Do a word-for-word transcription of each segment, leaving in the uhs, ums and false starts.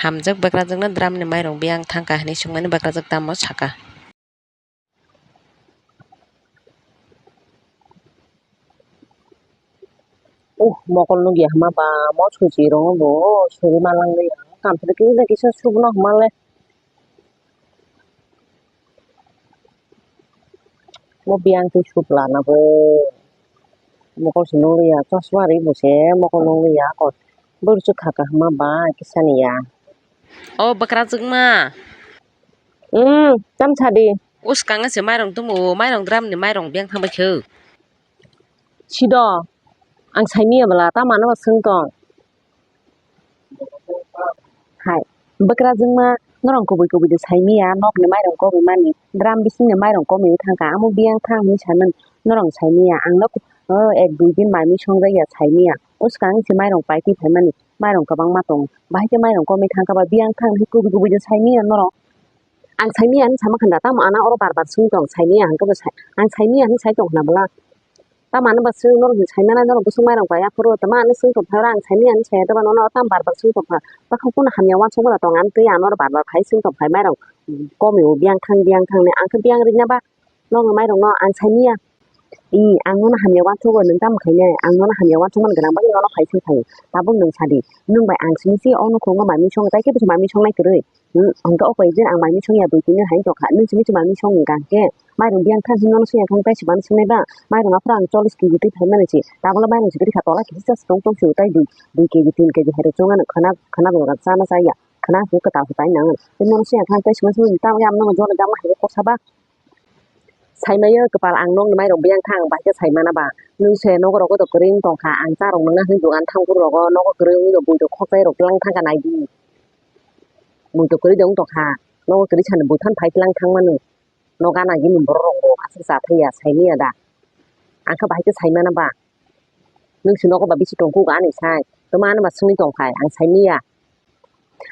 Hamjwk bwkrajwkno dramni mairung biyang thangkha hwnwi swngmani bwkrajwk tamo sakha. Uh, mokol nukya hwnba ba, mo suchi rwngo bo, suri ma langya. Kamchwlwi kisa kisa subno hwnba le. Mo biyang twi sup lana bo. Mokol se nukliya, chosma ri bo se mokol nukliya, ako bwrwi swk kha kha hwnba ba kisa ni ya. O bwkrajwkma. Hmm, tam sadi. Uskang se mairung tumu, mairung dramni mairung biyang thangbai khe. Sido, ang saimanya bwla, tamo ano swng tong. Hai, bwkrajwkma, norok kubui kubui de saimanya, nokni mairung kobwi mani, dram bisingni mairung komwi thangkha, amo biyang thang hinwi saimani, norok saimanya, ang nok, o, ek dui din mai mui songjakya saimanya, uskang se mairung paitwi phaimani, mairung kwbangma tongo, bahai khe mairung komwi thangkha ba, biyang thang hinwi kubui kubui de saimanya norok. Ang saimanya hinwi sama kha da, tamo ano oro bar bar swng tong, saimanya hwnkhe bo sai, ang saimanya hinwi sai tong khna bwla. Tamo ano ba swng norok hinwi saimana, norok bwswk mairung pai aphuru, tamo ano swng tong phai oro ang saimanya hinwi sai, tamo nono tamo bar bar swng tong kha, bakha kunu hamya uansuk mano tong, ano twi ano oro bar bar phai swng tong phai mairung, komi o biyang thang, biyang thang hinwi, ang khe biyang rwna ba, nokni mairung no ang saimanya. I, ang nono hamya uansukgo, nwng tamo khainai? Ang nono hamya uansukmani gwnang bagwi nono phai swng phai. Tabuk nwng sadi, nwng bai ang simi se o nukhungo mai mui songo, tai khe bwswk mai mui songnai kwrwi? Hmm, hwnkhe o koi din ang mai mui songya, dui tin din hai tongkha, nwng simi se mai mui song hwnkha hwnkhe mairung biyang thang hinwi nono swngya khe, tai se mani swngnai ba? Mairung aphuru ang chollish kg twi phaimani se, tabukle mairung se kwrwi kha, tola kisa se tong tong se, tai dui, dui kg, tin kg hai rw chwng ano khwna, khwna rwjak chana chaya, khwna se kwtal se tai nang. Tei nono swngya khe tai se mani swngnai, tamo khe ang nono jora jama hai khe kok saba. Saimaya kwpal, ang nokni mairung biyang thang, ang bahai khe saimana ba. Nwng se nogo rogo do kwrwi wng tongkha, ang cha rok nangna hwnwi dogan thang phuru rogo nogo kwrwi wngwi do, buido khokchai rok tlang thangkha, naidi. Buido kwrwi de wng tongkha, nogo kwrwi sani bui phano phai tlang thangmani. No gana gini borok rok bo aswk cha thaiya, saimanya da. Ang khe bahai khe saimana ba. Nwng se nogo ba bisi tongkuk ani sai. Tamo ano ba swngwi tongphai, ang saimanya.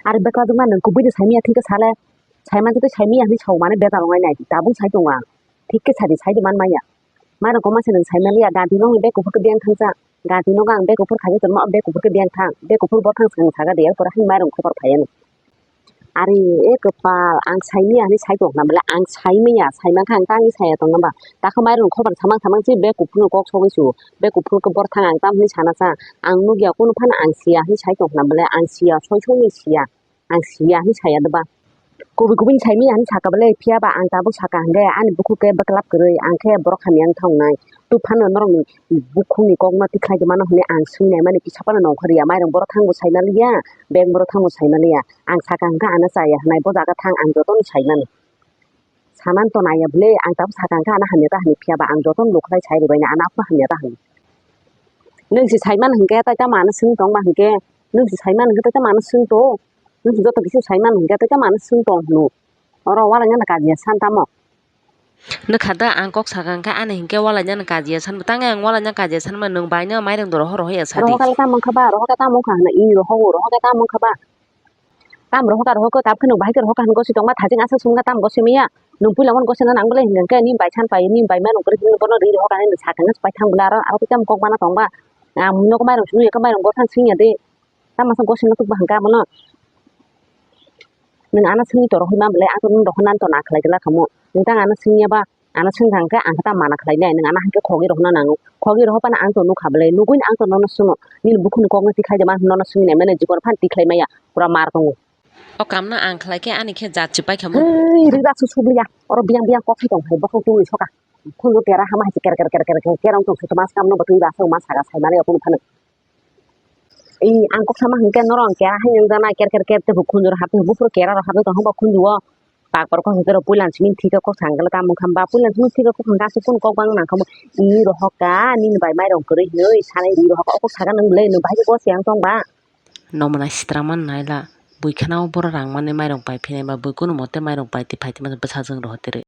Are bwkha dwkma nwng kubui de saimanya thik khe sale. Saimanya tei saimanya hinwi sao mane bejal wngnai nai di. Tabuk sai tongo ang. Thik khe sadi, sai de man manya. Mairung koma se nwng saimaliya. Ganti nokni bag kuphur khe biyang thangsa. Ganti nogo ang bag kuphur khaijak tongo, bag kuphur khe biyang thang. Bag kuphur borthang swkang saga de, er pore hani mairung khopor phai ano. Are e kwpal, ang saimanya hinwi sai tongkha na bwle, ang saimanya, saimankha ang tangwi saya tongna ba. Takha mairung khopor samang samang se bag kuphurno kok sogwi su, bag kuphur khe borthang ang tam hinwi sana sa, ang nukya kunu phano ang siya hinwi sai tongkha na bwle, ang siya, soi songni siya, ang siya hinwi saya doba. Kubui kubui saimanya hinwi saka bwle, phiya ba ang tabuk saka hwnkhe ani bukhuk khe bwklap kwrwi, ang khe borok hamya wng thangnai. Tei phano norokni bukhukni kokno tikhlai de mano hwnwi ang swinai mani kisa phano nongkhor ya. Mairung borok thangbo saimaliya, bag borok thangbo saimaliya. Ang saka hwnkhe ano chaya hwnai, bo jaga thang ang jotono saimano. Saman to naiya bwle, ang tabuk saka hwnkhe ano hamya ta hwnwi, phiya ba ang jotono nukhlai sai rwbaino ano aphuru hamya ta hwnwi. Nwng se saimano hwnkhe tai tamo ano swng tong ba hwnkhe, nwng se saimano hwnkhe tai tamo ano swng tong, nwng se joto kisa saimano hwnkhe tai tamo ano swng tong hwno. Oro walainani kajiya san tamo? Nukha da, ang kok saka hwnkhe ani hinkhe walainani kajiya sanbo, tangwi ang walainani kajiya sanmani, nwng baino mairung do rohor rohor ya sadi. Rohor khe tamo wngkha ba, rohor khe tamo wngkha hwnwi, i rohor, rohor khe tamo wngkha ba? Tam rohor kha, rohor kha, tabukhe nwng bahai khe rohor kha hwnwi gosi tongma, thajing aswk sumkha tam gosi maya? Nwng puila wano gosi nang bwle hinkhe nini bai san pai, nini bai mairung kwrwi hwnwi bono ri rohor kha hwnwi sakha hwnwi pai thang bwle aro, aro khe tamo kok mana tong ba? Ang nogo mairung simi ya khe mairung borthang sing ya de. Tamo se gosi no tuk ba hwnka abono. Nwng ano swngwi toro hwnba bwle, ang to nwng rok hwnna to na khlai glak khamu. Nwng tang ano swngya ba, ano swngkha hwnkhe ang khe tamo mana khlai nai, nwng ano hai khe khogwi rok hwnna nango. Khogwi rok phano ang to nukha bwle, nugwi no ang to nono swngno. Nini bukhukni kokno tikhlai de ma nono swngwi nai mano, jikon phano tikhlai maya, pura mar tongo. O kamno ang khlai khe ani khe jat chipai khamu. Hei, rwgak su subliya, oro biyang biyang kok hai tong phai, bokhok tungwi soka. Khunju kera hama hai se ker ker ker ker ker kerong tong se, toma swkang no bo twi ba swk ma saka sai mani ya kunu phano. Ei, ang kok sama hwnkhe norok ang kera hai nang jana ker ker ker tei bo khunju rok hapjak, buphuru kera rok hapjak tong hwnba khunju o. Pak borok kok hwnkhe rok puila simi thik khe kok sa hwnkhe tamo wngkha ba puila simi thik khe kok hwnkhe aswk kunu kok bang nang kha mo. I rohor kha nini bai mairung kwrwi hinwi sanai ri rohor kha o kok sakha nwng bwle nwng bahai khe gos yang tong ba. Nomo nai sitra man naila bui khana o borok rang mani mairung pai phinai ba bui kunu mote mairung pai twi phai tongma bwsajwk rohor tere.